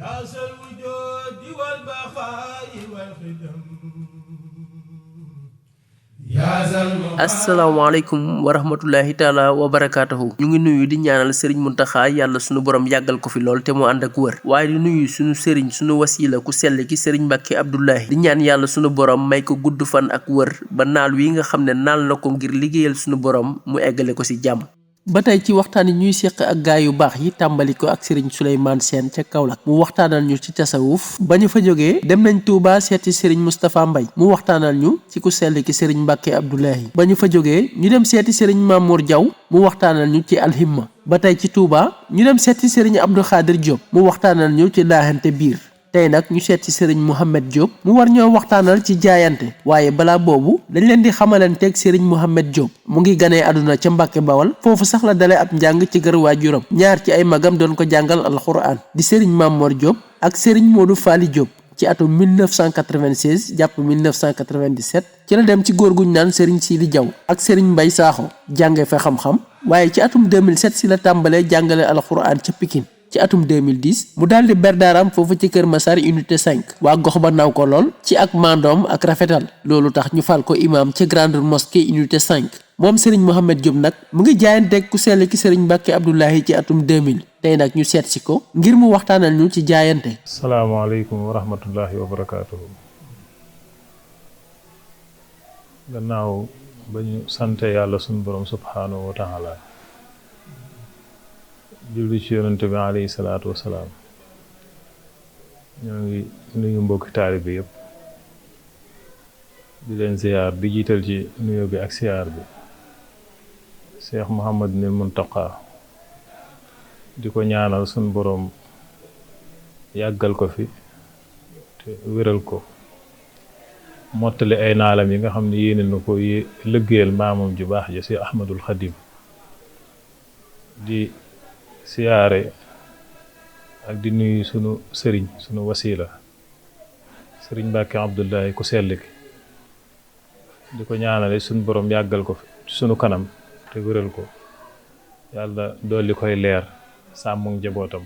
يا ذا الوجود والبقاء والخدم asalaamaaleykum wa rahmatullahi taala wa barakaatuhu ñu ngi nuyu di ñaanal sëriñ Muntaxa yàlla sunu borom yàggal ko fi lool te mu ànd ak wër waaye di nuyu sunu sëriñ sunu wasila ku sell ki sëriñ Mbàkke Abdullahi di ñaan yàlla sunu borom may ko gudd fan ak wër ba naal wi nga xam ne naal na ko ngir liggéeyal sunu borom mu eggale ko ci jàmm. ba tey ci waxtaan yi ñuy seq ak gaay yu baax yi tàmbali ko ak sëriñ Souleymane Sène ca Kaolack mu waxtaanal ñu ci tasawuf ba ñu fa jógee dem nañ Touba seeti sëriñ Moustapha Mbay mu waxtaanal ñu ci ku sell ki sëriñ Mbàkke Abdoulahi ba ñu fa jógee ñu dem seeti sëriñ Mamour Diaw mu waxtaanal ñu ci alhimma ba tey ci Touba ñu dem seeti sëriñ Abdou Khadir Diop mu waxtaanal ñu ci laaxante biir tey nag ñu seet ci sëriñ Mouhamed Diop mu war ñoo waxtaanal ci jaayante waaye balaa boobu dañ leen di xamalanteeg sëriñ Mouhamed Diop mu ngi ganee àdduna ca Mbàkke Bawal foofu sax la dalee ab njàng ci kër waajuram ñaar ci ay magam doon ko jàngal alxuraan di sëriñ Mamor Diop ak sëriñ Modou Fali Diop ci atum 1996 jàpp 1997 ci la dem ci góor guñ naan sëriñ Sidi Diaw ak sëriñ Mbay Saaxo jànge fa xam-xam waaye ci atum 2007 si la tàmbalee jàngale alxuraan ca Pikine ci atum 2010 mu daal di berdaaraam foofu ci Kër Massar unité 5 waa gox ba naw ko lool ci ak mandoom ak rafetal loolu tax ñu fal ko imam ci grande mosquée unité 5 moom Serigne Mouhamed Diop nag mu ngi jaayanteeg ku sell ki Serigne Mbàkke Abdoulahi ci atum 2000 tey nag ñu seet si ko ngir mu waxtaanal ñu ci jaayante. salaamaaleykum wa rahmatullahi wa barakaatuhu. gannaaw ba ñu sante yàlla sunu borom subhaanahu wa taala julli ci yonente bi alayhi salaatu wasalaam ñoo ngi nuyu mbokki taalibe yëpp di leen ziyaar di jiital ci nuyu bi ak ziyaar bi Cheikh Mouhamadul Muntaqa di ko ñaanal sunu boroom yàggal ko fi te wéral ko mottali ay naalam yi nga xam ne yéene na ko lëggéeyal maamam ju baax ja si Ahmadul Xadim di siyaare ak di nuyu sunu sëriñ sunu wasila sëriñ Mbàkke Abdullahi ku sell ki di ko ñaanale sunu borom yàggal ko sunu kanam te wéral ko yàlla dolli koy leer sàmm njabootam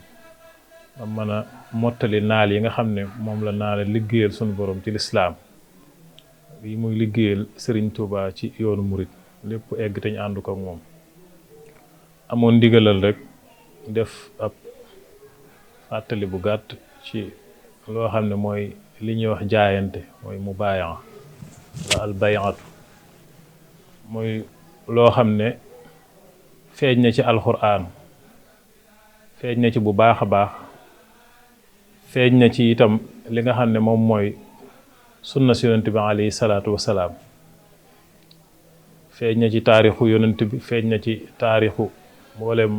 ba mën a mottali naal yi nga xam ne moom la naale liggéeyal sunu borom ci lislaam yi muy liggéeyal sëriñ Touba ci yoonu murit lépp egg te ñu ànd ko ak moom amoon ndigalal rek def ab fàttali bu gàtt ci loo xam ne mooy li ñuy wax jaayante mooy mu baayan la al bayatu mooy loo xam ne feeñ na ci alxuraan feeñ na ci bu baax a baax feeñ na ci itam li nga xam ne moom mooy sunna si yonent bi alayhi salaatu wasalaam feeñ na ci taarixu yonent bi feeñ na ci taarixu mboolem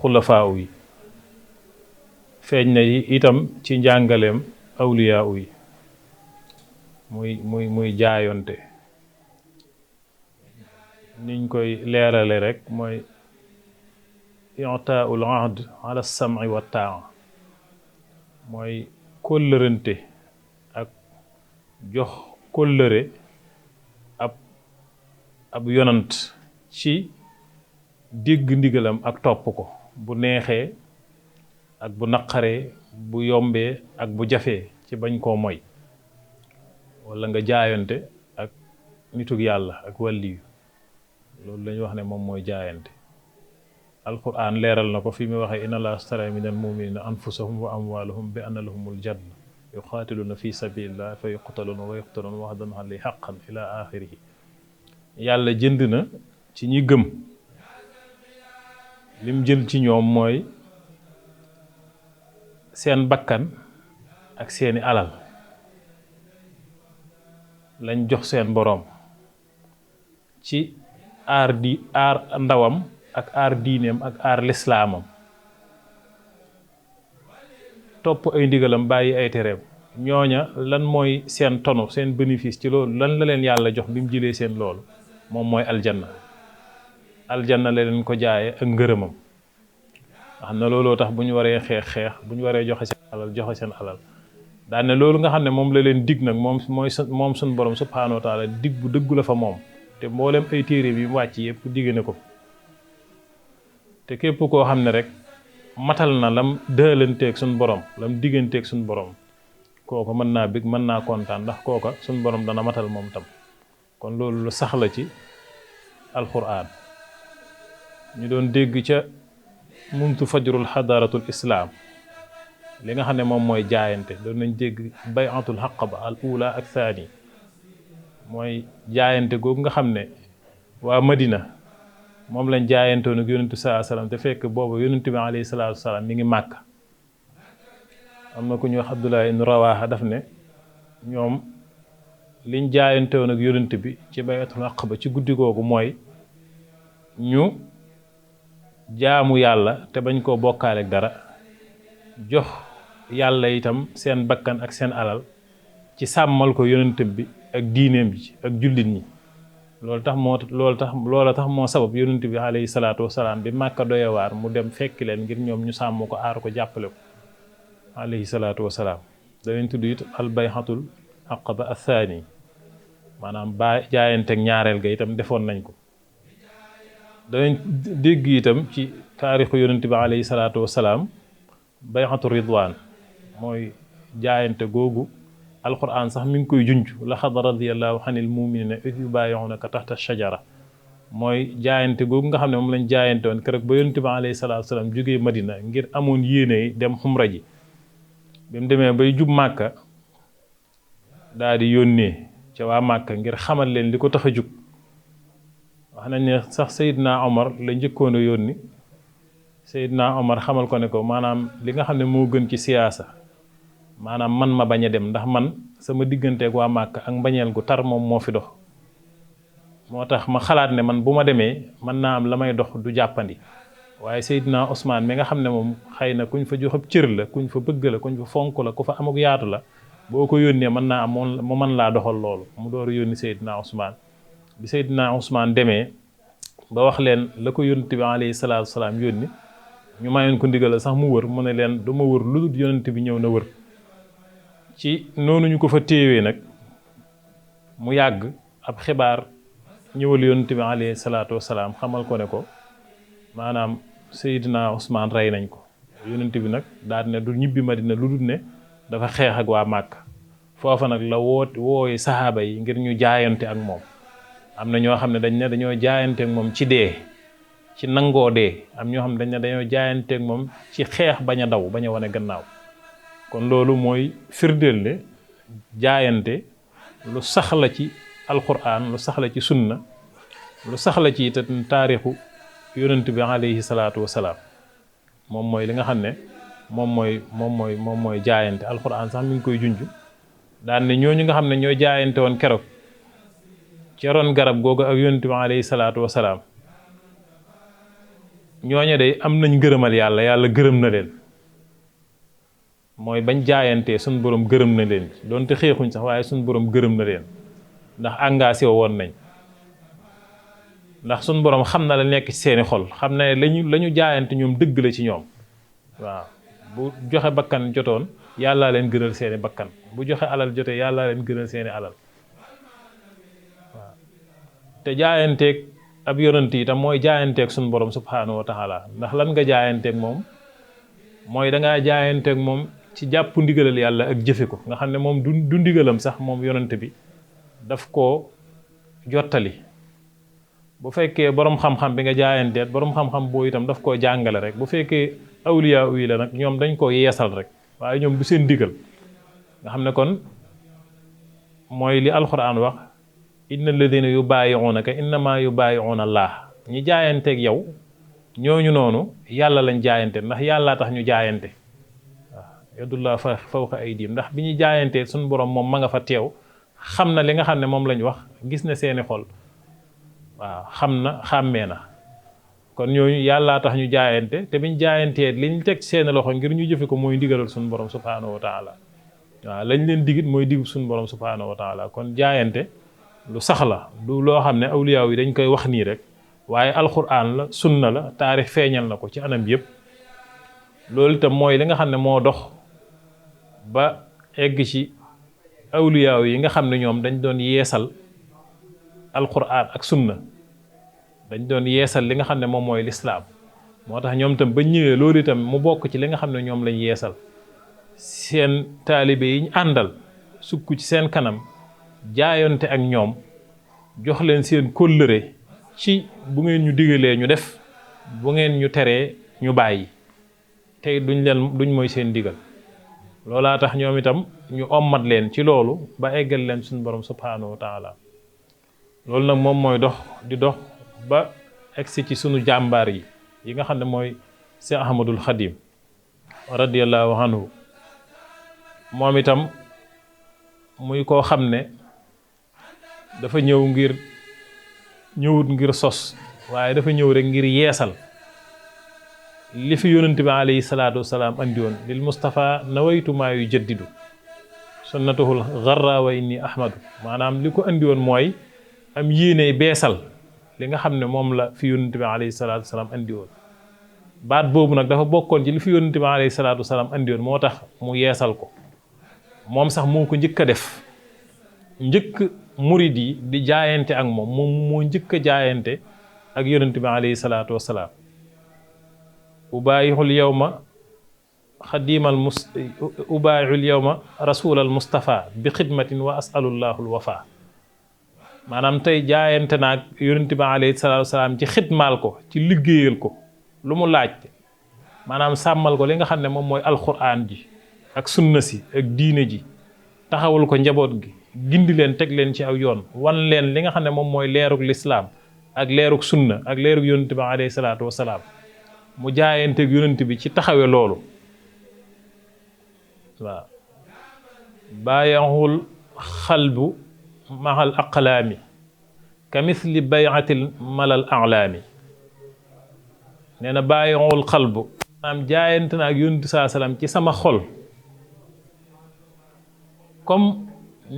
xulafaaw yi feeñ na itam ci njàngaleem awliyaaw yi muy jaayonte niñ koy leerale rek mooy i'taa'ul ahd ala sam'i wa taa mooy kóllërante ak jox kóllëre ab yonant ci dégg ndigalam ak topp ko bu neexee ak bu naqaree bu yombee ak bu jafee ci bañ koo moy walla nga jaayante ak nitug yàlla ak wàlliyu loolu lañu wax ne moom mooy jaayante alquran leeral na ko fi mu waxee inna allaha astara minal muminina anfusahum wa amwalahum bi anna lahumul janna yuqatiluna fi sabilillah fa yuqtaluna wa yuqtaluna wa'dan alayhi haqqan ila axirihi yàlla jënd na ci ñi gëm lim jël ci ñoom mooy seen bakkan ak seeni alal lañ jox seen boroom ci aar ndawam ak aar diineem ak aar lislaamam topp ay ndigalam bàyyi ay tereem ñooña lan mooy seen tono seen bénéfice ci loolu lan la leen yàlla jox bi mu jëlee seen loolu moom mooy aljanna la leen ko jaaye ak ngërëmam xam na looloo tax bu ñu waree xeex bu ñu waree joxe seen alal daane loolu nga xam ne moom la leen dig nag moom suñ borom subhaanahu wa taala dig bu dëggu la fa moom te mboolem ay téere bi mu wàcc yëpp digg na ko te képp koo xam ne rek matal na lam dëalanteeg suñ borom lam digganteeg suñ borom kooka mën naa bég mën naa kontaan ndax kooka suñ borom dana matal moom tam kon loolu lu sax la ci alquran ñu doon dégg ca muntu fajrul xadaratul islaam li nga xam ne moom mooy jaayante doon nañ dégg bayatul xaqaba al ula ak thani mooy jaayante googu nga xam ne waa Madina moom lañ jaayantoon ak yonentu salaa salaam te fekk boobu yonentu bi alayhi salaatu wasalaam mi ngi màkk am na ku ñuy wax Abdullah ibn Rawaha daf ne ñoom liñ jaayantoon ak yonent bi ci bayatul xaqaba ci guddi googu mooy ñu jaamu yàlla te bañ koo bokkaale ak dara jox yàlla itam seen bakkan ak seen alal ci sàmmal ko yonent bi ak diineem bi ak jullit ñi loola tax moo sabab yonent bi alayhi salaatu wasalaam bi Màkka doyewaar mu dem fekki leen ngir ñoom ñu sàmm ko aar ko jàppale ko alayhi salaatu wasalaam danañ tudd it al bayxatul aqaba athani maanaam jaayanteeg ñaareel ga itam defoon nañ ko danañ dégg itam ci taarixu yonent bi alayhi salaatu wasalaam bayxatu ridwaan mooy jaayante googu alquran sax mi ngi koy junj laqad radiyallahu anil muminina id yubayi'unaka taxta shajara mooy jaayante googu nga xam ne moom lañ jaayante woon keroog ba yonent bi alayhi salaatu wasalaam jógee Madina ngir amoon yéene dem xumra ji bi mu demee bay jub Màkka daal di yónnee ca waa Màkka ngir xamal leen li ko tax a jug wax nañ ne sax Seydina Omar la njëkkoon a yónni Seydina Omar xamal ko ne ko maanaam li nga xam ne moo gën ci siyaasa maanaam man ma bañ a dem ndax man sama digganteeg waa Màkka ak mbañeel gu tar moom moo fi dox moo tax ma xalaat ne man bu ma demee mën naa am la may dox du jàppandi waaye Seydina Ousmane mi nga xam ne moom xëy na kuñ fa joxab cër la kuñ fa bëgg la kuñ fa fonk la ku fa amuk yaatu la boo ko yónnee mën naa am mu mën laa doxal loolu mu door a yónni Seydina Ousmane bi Seydina Ousmane demee ba wax leen la ko yonent bi alayhi salaatu wasalaam yónni ñu mayoon ko ndigal sax mu wër mu ne leen du ma wër lu dul yonent bi ñëw na wër ci noonu ñu ko fa téewee nag mu yàgg ab xibaar ñëwal yonent bi alayhi salaatu wasalaam xamal ko ne ko maanaam Seydina Ousmane rey nañ ko yonent bi nag daal ne du ñibbi Madina lu dul ne dafa xeex ak waa Màkka foofa nag la wooyi saxaaba yi ngir ñu jaayante ak moom am na ñoo xam ne dañ ne dañoo jaayante ak moom ci dee ci nangoo dee am ñoo xam ne dañ ne dañoo jaayante ak moom ci xeex bañ a daw bañ a wane gannaaw kon loolu mooy firndeel ne jaayante lu sax la ci alquran lu sax la ci sunna lu sax la ci itam taarixu yonent bi alayhi salaatu wasalaam moom mooy li nga xam ne moom mooy jaayante alquran sax mi ngi koy junj daan ne ñooñu nga xam ne ñoo jaayante woon keroog ci ron garab googu ak yonent bi alayhi salaatu wasalaam ñooñu de am nañ gërëmal yàlla yàlla gërëm na leen mooy bañ jaayantee suñ borom gërëm na leen doonte xeexuñ sax waaye suñ borom gërëm na leen ndax engagé woon nañ ndax suñ borom xam na la nekk ci seeni xol xam na ne la ñu jaayante ñoom dëgg la ci ñoom waaw bu joxe bakkan jotoon yàllaa leen gënal seeni bakkan bu joxe alal jotee yàllaa leen gënal seeni alal waaw te jaayanteeg ab yonent itam mooy jaayanteeg suñ borom subhaanahu wa taala ndax lan nga jaayanteeg moom mooy dangaa jaayanteeg moom ci jàpp ndigalal yàlla ak jëfe ko nga xam ne moom du ndigalam sax moom yonent bi daf koo jottali bu fekkee borom xam-xam bi nga jaayanteet borom xam-xam boo itam daf koo jàngale rek bu fekkee awliya yi la nag ñoom dañ koo yeesal rek waaye ñoom du seen ndigal nga xam ne kon mooy li alquran wax inna alladina yubaayi'unaka innama yubaayi'una allah ñi jaayanteeg yow ñooñu noonu yàlla lañ jaayante ndax yàllaa tax ñu jaayante waaw yadullah fawqa aydihim ndax bi ñu jaayantee suñu borom moom ma nga fa teew xam na li nga xam ne moom lañ wax gis na seeni xol waaw xam na xàmmee na kon ñooñu yàllaa tax ñu jaayante te biñ jaayantee liñ teg seeni loxo ngir ñu jëfe ko mooy ndigalal suñu borom subhaanahu wa taala waaw lañ leen digit mooy digub suñu borom subhaanahu wa taala kon jaayante lu sax la du loo xam ne awliyaaw yi dañ koy wax nii rek waaye alquran la sunna la taarix feeñal na ko ci anam yëpp loolu itam mooy li nga xam ne moo dox ba egg ci awliyaaw yi nga xam ne ñoom dañ doon yeesal alquran ak sunna dañ doon yeesal li nga xam ne moom mooy lislaam moo tax ñoom itam ba ñëwee loolu itam mu bokk ci li nga xam ne ñoom lañ yeesal seen taalibe yi ñu àndal sukk ci seen kanam jaayonte ak ñoom jox leen seen kóllëre ci bu ngeen ñu digalee ñu def bu ngeen ñu teree ñu bàyyi tey duñ mooy seen digal loolaa tax ñoom itam ñu ommat leen ci loolu ba eggal leen suñu borom subhaanahu wa taala loolu nag moom mooy dox di dox ba egsi ci sunu jàmbaar yi nga xam ne mooy Cheikh Ahmadul Khadim radiyallahu anhu moom itam muy koo xam ne dafa ñëwut ngir sos waaye dafa ñëw rek ngir yeesal li fi yonent bi alayhi salaatu wasalaam andi woon lil Mustafa nawaytu maa yu jaddidu sunnatuhul gharra wa inni ahmadu maanaam li ko andi woon mooy am yéene beesal li nga xam ne moom la fi yonent bi alayhi salaatu wasalaam andi woon baat boobu nag dafa bokkoon ci li fi yonent bi alayhi salaatu wasalaam andi woon moo tax mu yeesal ko moom sax moo ko njëkk a def njëkk murid yi di jaayante ak moom moo njëkk a jaayante ak yonent bi alayhi salaatu wasalaam ubaayixul yawma ubaayixul yawma rasulal mustafa bi xidmatin wa asalullahul wafa maanaam tey jaayante naag yonent bi alayhi salaatu wasalaam ci xidmaal ko ci liggéeyal ko lu mu laaj maanaam sàmmal ko li nga xam ne moom mooy alquran ji ak sunna si ak diine ji taxawul ko njaboot gi gindi leen teg leen ci aw yoon wan leen li nga xam ne moom mooy leerug lislaam ak leerug sunna ak leerug yonent bi alayhi salaatu wasalaam mu jaayanteeg yonent bi ci taxawe loolu waaw baayaxul xalbu maxal aqlaami ka misli bayatil malal alaami nee na baayaxul xalbu maanaam jaayante na ak yonent saa salaam ci sama xol comme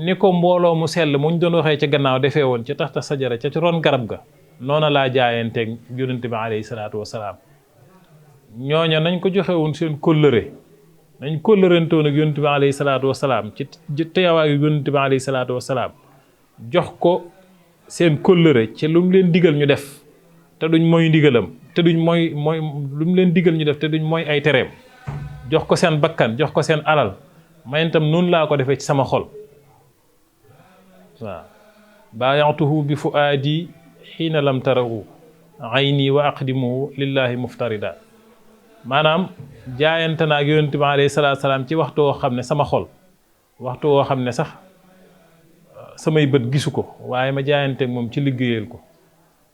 ni ko mbooloo mu sell muñ doon waxee ca gannaaw defee woon ca taxta sajara ca ci ron garab ga noona laa jaayanteeg yonent bi alayhi salaatu wasalaam ñooña nañ ko joxe woon seen kóllëre nañ kóllërantoon ak yonent bi alayhi salaatu wasalaam ci teewaayu yonent bi alayhi salaatu wasalaam jox ko seen kóllëre ci lu mu leen digal ñu def te duñ mooy ndigalam te duñ mooy lu mu leen digal ñu def te duñ mooy ay tereem jox ko seen bakkan jox ko seen alal man itam noonu laa ko defee ci sama xol waaw baayantuhu bi fuaadi xiina lam tarahu ayni wa aqdimuhu lillahi muftarida maanaam jaayante naa ak yonent bi alayhi salaatu salaam ci waxtu woo xam ne sama xol waxtu woo xam ne sax samay bët gisu ko waaye ma jaayante ak moom ci liggéeyal ko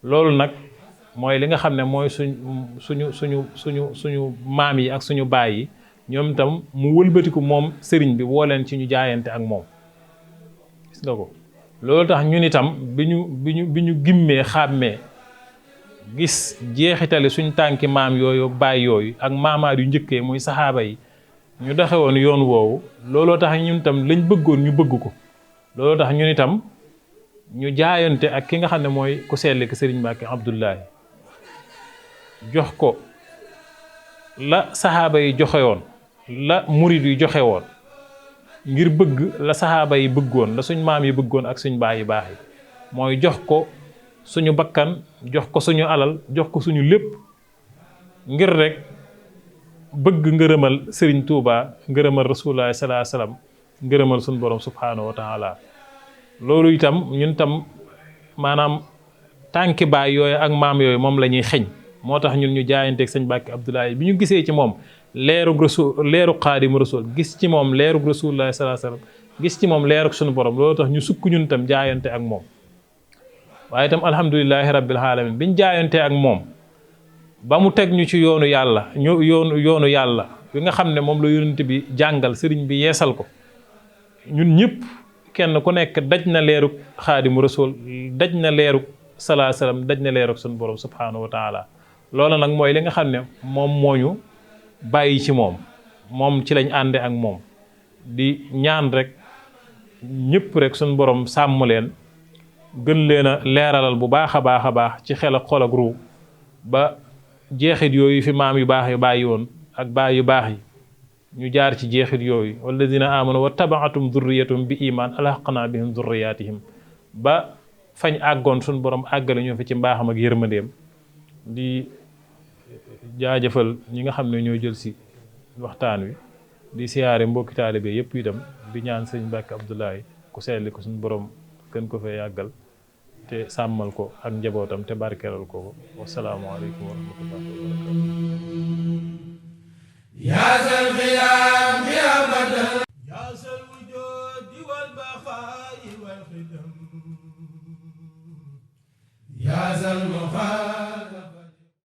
loolu nag mooy li nga xam ne mooy suñu maam yi ak suñu baay yi ñoom itam mu wëlbatiku moom sëriñ bi woo leen ci ñu jaayante ak moom gis nga ko loolu tax ñun itam bi ñu gimmee xàmmee gis jeexitali suñ tànki maam yooyu baay yooyu ak maamaat yu njëkkee muy saxaaba yi ñu doxe woon yoon woowu looloo tax ñun itam lañ bëggoon ñu bëgg ko looloo tax ñun itam ñu jaayante ak ki nga xam ne mooy ku sell ki sëriñ Mbàkke Abdullahi jox ko la saxaaba yi joxe woon la murid yi joxe woon ngir bëgg la saxaaba yi bëggoon la suñ maam yi bëggoon ak suñ baay yi baax yi mooy jox ko suñu bakkan jox ko suñu alal jox ko suñu lépp ngir rek bëgg ngërëmal sëriñ Tuuba ngërëmal rasulullah sallallahu alayhi wasallam ngërëmal suñu borom subhanahu wa taala loolu itam ñun tam maanaam tànki baay yooyu ak maam yooyu moom la ñuy xeñ moo tax ñun ñu jaayanteeg sëñ Mbàkke Abdoulaye bi ñu gisee ci moom leerug Xaadimu Rasuul gis ci moom leerug rasulullah sallallahu alayhi wasallam gis ci moom leerug suñu borom loolu tax ñu sukk ñun tam jaayante ak moom waaye itam alhamdulilahi rabbil alamin biñ jaayante ak moom ba mu teg ñu ci yoonu yàlla yoonu yàlla bi nga xam ne moom la yonent bi jàngal sëriñ bi yeesal ko ñun ñëpp kenn ku nekk daj na leerug Xaadimu Rasuul daj na leerug salaa salaam daj na leerug suñu borom subhanahu wa taala loolu nag mooy li nga xam ne moom moo ñu bàyyi ci moom ci lañ ànde ak moom di ñaan rek ñëpp rek suñu borom sàmm leen gën leen a leeralal bu baax a baax a baax ci xel ak xol ak ruu ba jeexit yooyu fi maam yu baax yi bàyyi woon ak baay yu baax yi ñu jaar ci jeexit yooyu walladina amanu wa tabaatum durriyatum bi iman alhaqna bihim durriyatihim ba fañ àggoon suñu borom àggale ñu fi ci mbaaxam ak yërmandeem di jaajëfal ñi nga xam ne ñoo jël si waxtaan wi di siyaare mbokki taalibe yëpp itam di ñaan sëñ Mbàkke Abdoulaye ku selli ko suñu borom gën ko fee yàggal te sàmmal ko ak njabootam te barkeelal ko wasalaamaaleykum wa rahmatullahi wa barakatuh yaa zal qiyaam ya abadan yaa zal wujuudi wal baqaa'i wal qidam yaa zal muqaam